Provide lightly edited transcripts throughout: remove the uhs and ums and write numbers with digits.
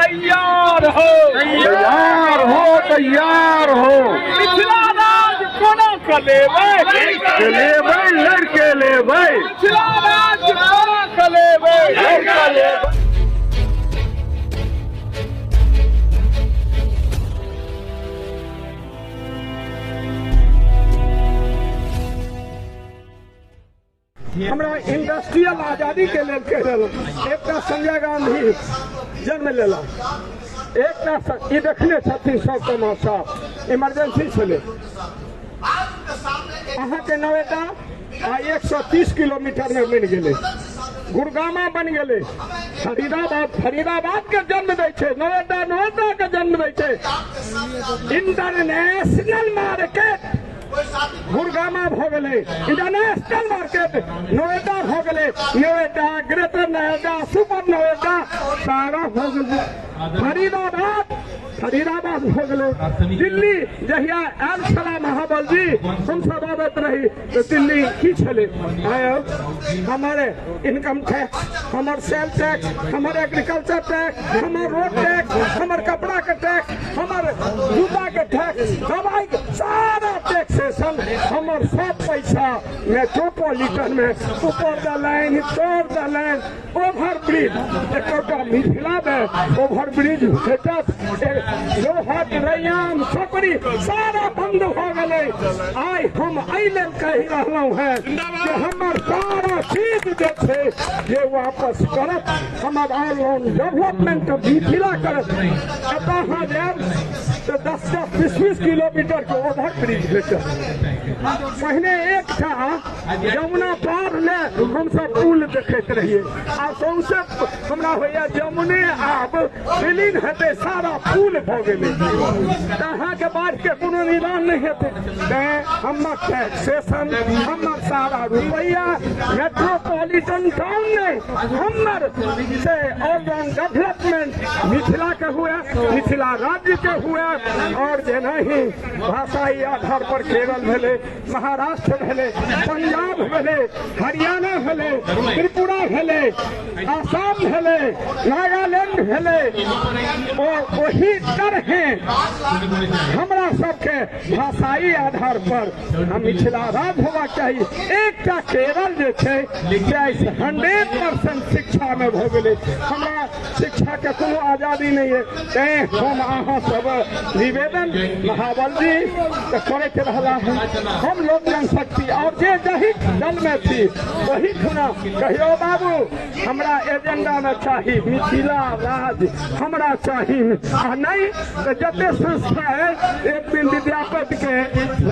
तैयार हो, तैयार हो, तैयार हो। मिथिला राज कोना के लेबै? के लेबै, लड़के लेबै। मिथिला राज कोना के लेबै? लड़का लेबै। हमरा इंडस्ट्रियल आजादी के लेल कहि रहलहुँ। एकटा संजय गांधी जन्म लेला, एकटा ई देखने छथिन सब तमाशा। इमरजेंसी छलै अहाँके नोएडा आ 130 किलोमीटर में बनि गेलै, गुड़गामा बनि गेलै, फरीदाबाद, फरीदाबाद के जन्म दै छै नोएडा, नोएडा के जन्म दै छै इंटरनेशनल मार्केट। गुड़गामा भऽ गेलै इंटरनेशनल मार्केट, नोएडा भऽ गेलै नोएडा, ग्रेटर नोएडा, सुपर नोएडा, सारा भऽ गेलै। फरीदाबाद, फरीदाबाद भऽ गेलै। दिल्ली जहिया आयल छला महाबल जी, हमसब अबैत रही तऽ दिल्ली की छलै? आयो हमर इनकम टैक्स, हमर सेल टैक्स, हमर एग्रीकल्चर टैक्स, हमर रोड टैक्स, हमर कपड़ा के टैक्स, हमर जूता के टैक्स, दवाई के सारा टैक्सेशन, हमर सब पैसा मेट्रोपॉलिटन में ऊपर द लाइन, तोड़ द लाइन, ओवर ब्रिज। एकोटा मिथिला में ओवर ब्रिज भेटत? लोहट, रैयाम, सकरी सारा बंद भऽ गेलै। आइ हम एहि लेल कहि रहलहुँ हेँ जे हमर सारा चीज जे छै जे वापस करत, हमर ऑलराउंड डेवलपमेंट मिथिला करत। एतऽ अहाँ जायब तऽ 10 10 20 20 किलोमीटर के ओवर ब्रिज भेटत। पहिने एकटा यमुना पार ले हमसब पुल देखैत रहियै, आ सौंसे हमरा होइया यमुने आब विलीन हेतै, सारा पुल भऽ गेलै, तऽ अहाँके बाढ़िके कोनो निदान नहि हेतै। तैं हमर टैक्सेशन, हमर सारा रुपैआ मेट्रोपॉलिटन टाउन नहि, हमर से ऑलराउंड डेवलपमेंट मिथिला के हुए, मिथिला राज्य के हुए। और जेनाही भाषाई आधार पर केरल भेलै, महाराष्ट्र भेलै, पंजाब भेलै, हरियाणा भेलै, त्रिपुरा भेलै, आसाम भेलै, नागालैंड भेलै, ओ ओही तरहे हमरा सबके भाषाई आधार पर हम मिथिला राज्य होबाक चाही। एकटा केरल जे छै 100% शिक्षामे भऽ गेलै, हमरा शिक्षाके कोनो आजादी नहि है। तैं हम अहाँ सब निवेदन, महाबल जी तऽ करैत रहला हन, हम लोक जनशक्ति और जे जाहि दल में छी ओही खुना कहियो बाबू हमरा एजेंडा में चाही मिथिला राज, हमरा चाही। आ नहीं तऽ जते संस्था है एक दिन विद्यापति के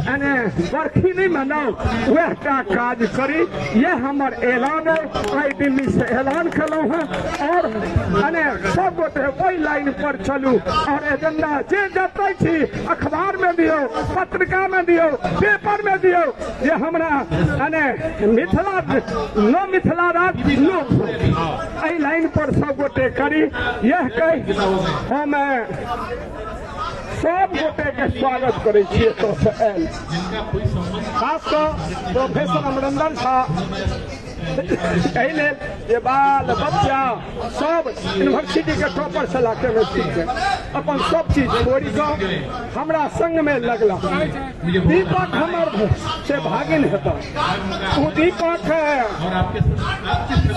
एने बरखी नहीं मनाउ, वह टा काज करी। यह हमर ऐलान है, आइ दिल्ली से ऐलान केलहुँ हँ। और अने सब गोटे ओहि लाइन पर चलू और एजेंडा जे जतै छी अखबार में दियौ, पत्रिका में दियौ, पेपर में दियौ जे हमरा अने मिथिला नो मिथिला राज नो, एहि लाइन पर सब गोटे करी। यह कहि हम सब गोटे के स्वागत करै छी एतऽसँ आयल, खास कऽ प्रोफेसर अमरेंद्र झा, एहि लेल जे बाल बच्चा सब यूनिवर्सिटी के टॉपर से लाके में ठीक है, अपन सब चीज छोड़ि कऽ हमरा संग में लगला। दीपक हमर से भागिन हेता, ओ दीपक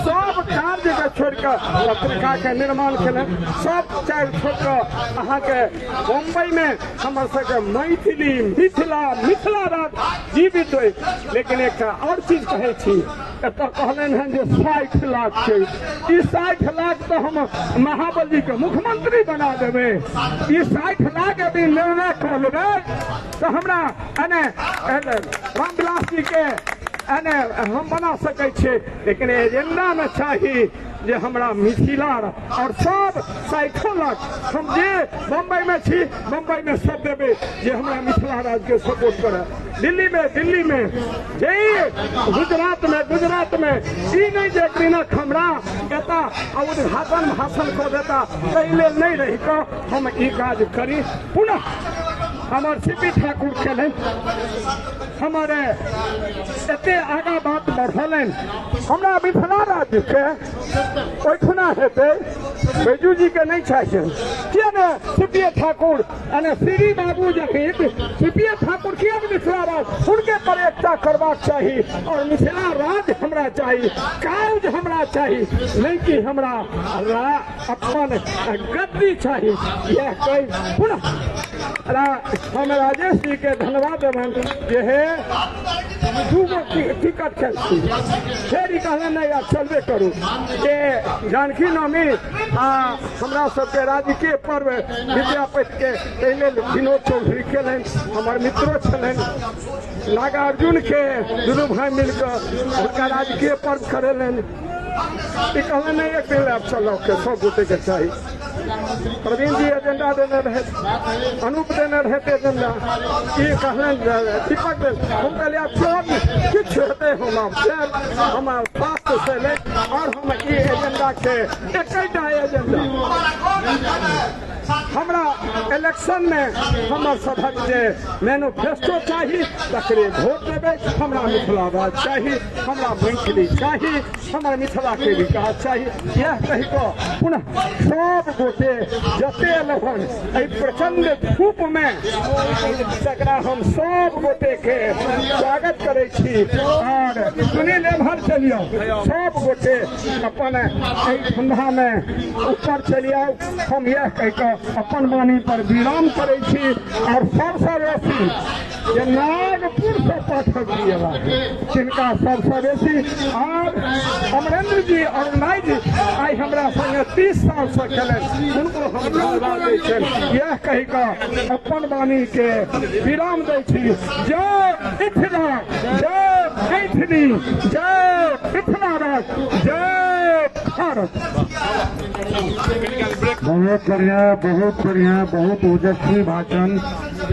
सब कार्य के छोड़ि कऽ पत्रिका के निर्माण केलनि, सब चारि छोड़ि कऽ अहाँके बम्बई में हमर सबके मैथिली मिथिला, मिथिला राज जीवित होइ। लेकिन एकटा और चीज कहै छी, एतऽ कहलनि हन जे 60 लाख छै, ई 60 लाख तऽ हम महाबल जी के मुख्यमंत्री बना देबै। ई 60 लाख यदि निर्णय कऽ लेबै तऽ हमरा एने रामविलास जी के एने हम बना सकै छियै, लेकिन एजेंडा में चाही जे हमरा मिथिला और सब 60 लाख, हम जे बम्बई में छी बम्बई में सब देबै जे हमरा मिथिला राज्य के सपोर्ट करे। दिल्ली में, दिल्ली में जे गुजरात में, गुजरात में ई नहीं जे एक दिनक हमरा एता आ उद्घाटन भाषण कऽ देता, ताहि लेल नहीं रहि कऽ हम ई काज करी। पुनः हमर सी पी ठाकुर केलनि, हमर एते आगा बात बढ़ौलनि, हमरा मिथिला राज्य के ओहिठुना हेतै। बैजू जी के नहीं चाहिए। किया ने सीपीए ठाकुर अने श्री बाबू जहित सीपीए ठाकुर किया ने मिथिला राज हुनके पर एकता करबाक चाही और मिथिला राज हमरा चाही, काज हमरा चाही, नहीं कि हमरा अपन गद्दी चाही। यह कही पुनः हम राजेश जी के धन्यवाद देबनि जे हे दूगो टिकट खेलती फेर ई कहलनि नहि आब चलबे करू जे जानकी नवमी आ हमरा सबके राजकीय पर्व विद्यापति के ताहि लेल विनोद चौधरी केलनि, हमर मित्रो छलनि, नागार्जुन के दुनू भाई मिलकऽ हुनका राजकीय पर्व करेलनि। ई कहलनि नहि एक दिन आब चलऽ के सब गोटे के चाही। प्रवीण जी एजेंडा देने रहे, अनूप देने रहे एजेंडा, ई कहलनि दीपक देल, हम कहलियै आब चल किछु हेतै हम आब जायब, हमर स्वास्थ्य से ले और हम ई एजेंडा के एकेटा एजेंडा हमरा इलेक्शन में हमर सभक जे मैनिफेस्टो चाही तकरे वोट देबै। हमरा मिथिला राज चाही, हमरा मैथिली चाही, हमर मिथिला के विकास चाही। यह कहि कऽ पुनः सब गोटे जते एलहुँ एहि प्रचंड धूप में तकरा हम सब गोटे के स्वागत करै छी। और सुनील एम्हर चलियौ, सब गोटे अपन एहि ठंडा में ऊपर चलि आउ। हम यह कहि कऽ अपन वाणी पर विराम करै छी। और सबसँ बेसी जे नागपुर से पाठक जी अयला जिनका सबसँ बेसी और अमरेंद्र जी और नाई जी आइ हमरा संगे 30 साल से केलनि, हुनको हम धन्यवाद दै छियनि। यह कहि कऽ अपन वाणी के विराम दै छी। जय मिथिला, जय मैथिली, जय मिथिला राज, जय भारत। बहुत बढ़िया, बहुत बढ़िया, बहुत ओजस्वी भाषण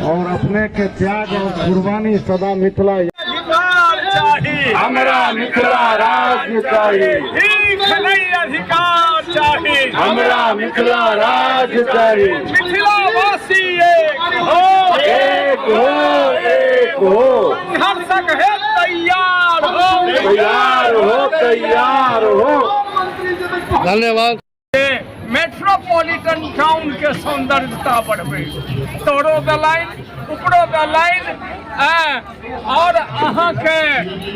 और अपने के त्याग और कुर्बानी सदा मिथिला अधिकार चाही, हमरा मिथिला राज्य चाही, भीख नहीं अधिकार चाही, हमरा मिथिला राज्य चाही, मिथिलावासी एक हो, एक हो, एक हो, संघर्षक है तैयार हो, तैयार हो, तैयार हो। धन्यवाद। मेट्रोपॉलिटन टाउन के सौंदर्यता बढ़बै, तोरो द लाइन ऊपरो द लाइन और अहाँ के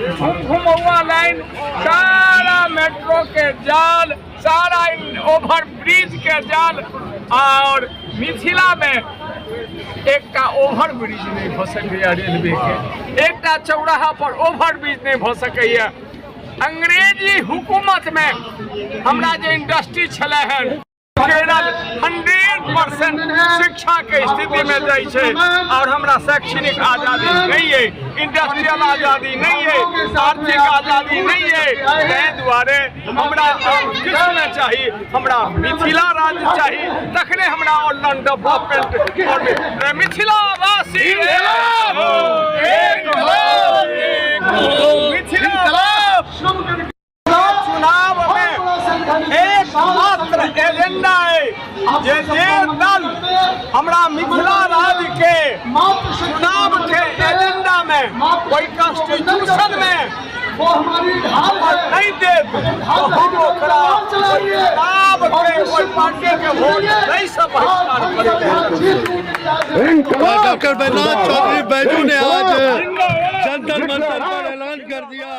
घुमघुमौआ लाइन, सारा मेट्रो के जाल, सारा ओवर ब्रिज के जाल। और मिथिला में एकटा ओवर ब्रिज नहीं भऽ सकैए रेलवे के, एकटा चौराहा पर ओवर ब्रिज नहीं भऽ सकैए। अंग्रेजी हुकूमत में हमरा जे इंडस्ट्री छलै हन, केरल 100% शिक्षा के स्थिति में जाइ छै और हमरा शैक्षणिक आजादी नहीं है, इंडस्ट्रियल आजादी नहीं है, आर्थिक आजादी नहीं है। ताहि दुआरे हमरा किछु नहि चाही, हमरा मिथिला राज्य चाही, तखने हमरा ऑनलाइन डेवलपमेंट और मिथिलावासी एक हो, एक हो, एक हो। मिथिला चुनाव में एकमात्र एजेंडा है जे जे दल हमरा मिथिला राज्य के चुनाव के एजेंडा में कोई कॉन्स्टिट्यूशन में नहीं देत तो हम ओकरा चुनाव के कोई पार्टी के वोट नहीं सब बहिष्कार करबै। डॉक्टर बैद्यनाथ चौधरी बैजू ने आज जंतर मंतर पर ऐलान कर दिया।